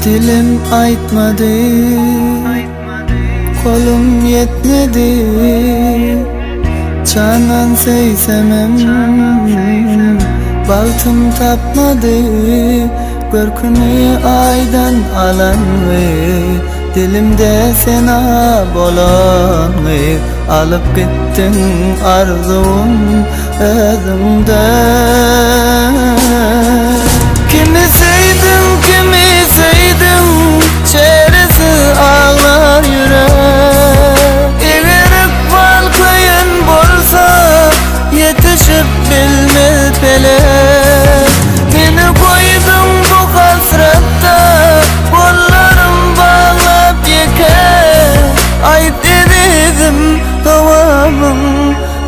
Dilim aýtmady, Golum ýetmedi. Jandan söýsemem, Bagtym tapmady. Görküni aýdan alangy, Dilimde sena bolangy. Alyp gitdiň arzuwym özüňde. Kimi söýdüň, kimi söýdüň, Çäresiz aglar ýürek. Eger ykbal köýen bolsa, Ýetişip bilmez pelek. Meni goýduň bu hasratda, Gollarym baglap ýeke. Aýt ezizim, dowamyň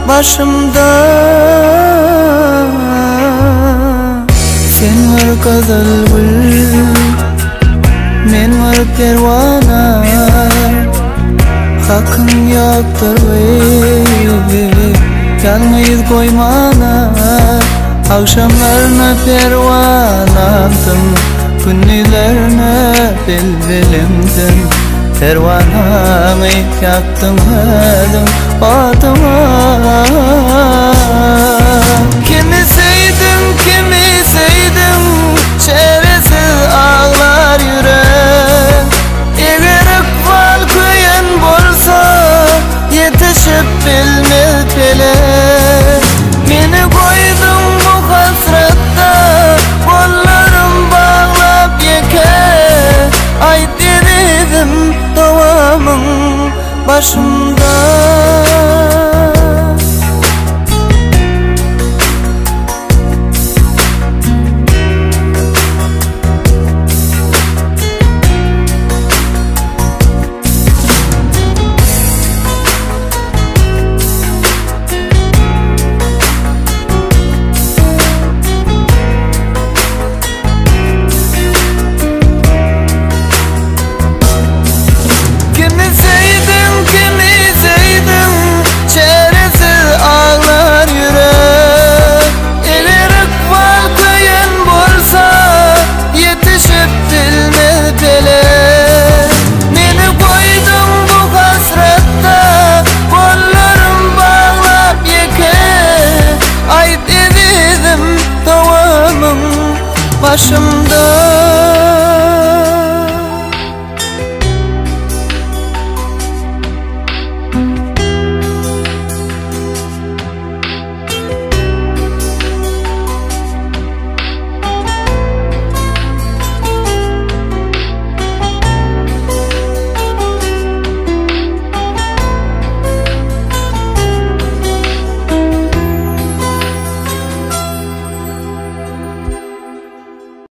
başymda. Sen bir gyzyl gül, men bir perwana. Hakyň ýokdur ýalňyz goýmana. Agşamlaryna perwanamdym, Gündizlerine bilbilimdim. Perwanaňy ýakdyň özüň oduňa. Kimi söýdüň, kimi söýdüň, Çäresiz aglar ýürek. Eger ykbal köýen bolsa, Ýetişip bilmez pelek. Meni goýduň bu hasratda, Gollarym baglap ýeke. Aýt ezizim, dowamyň başymda. Kimi söýdüň, kimi söýdüň, Çäresiz aglar ýürek. Eger ykbal köýen bolsa, Ýetişip bilmez pelek. Meni goýduň bu hasratda, Gollarym baglap ýeke. Aýt ezizim, dowamyň başymda.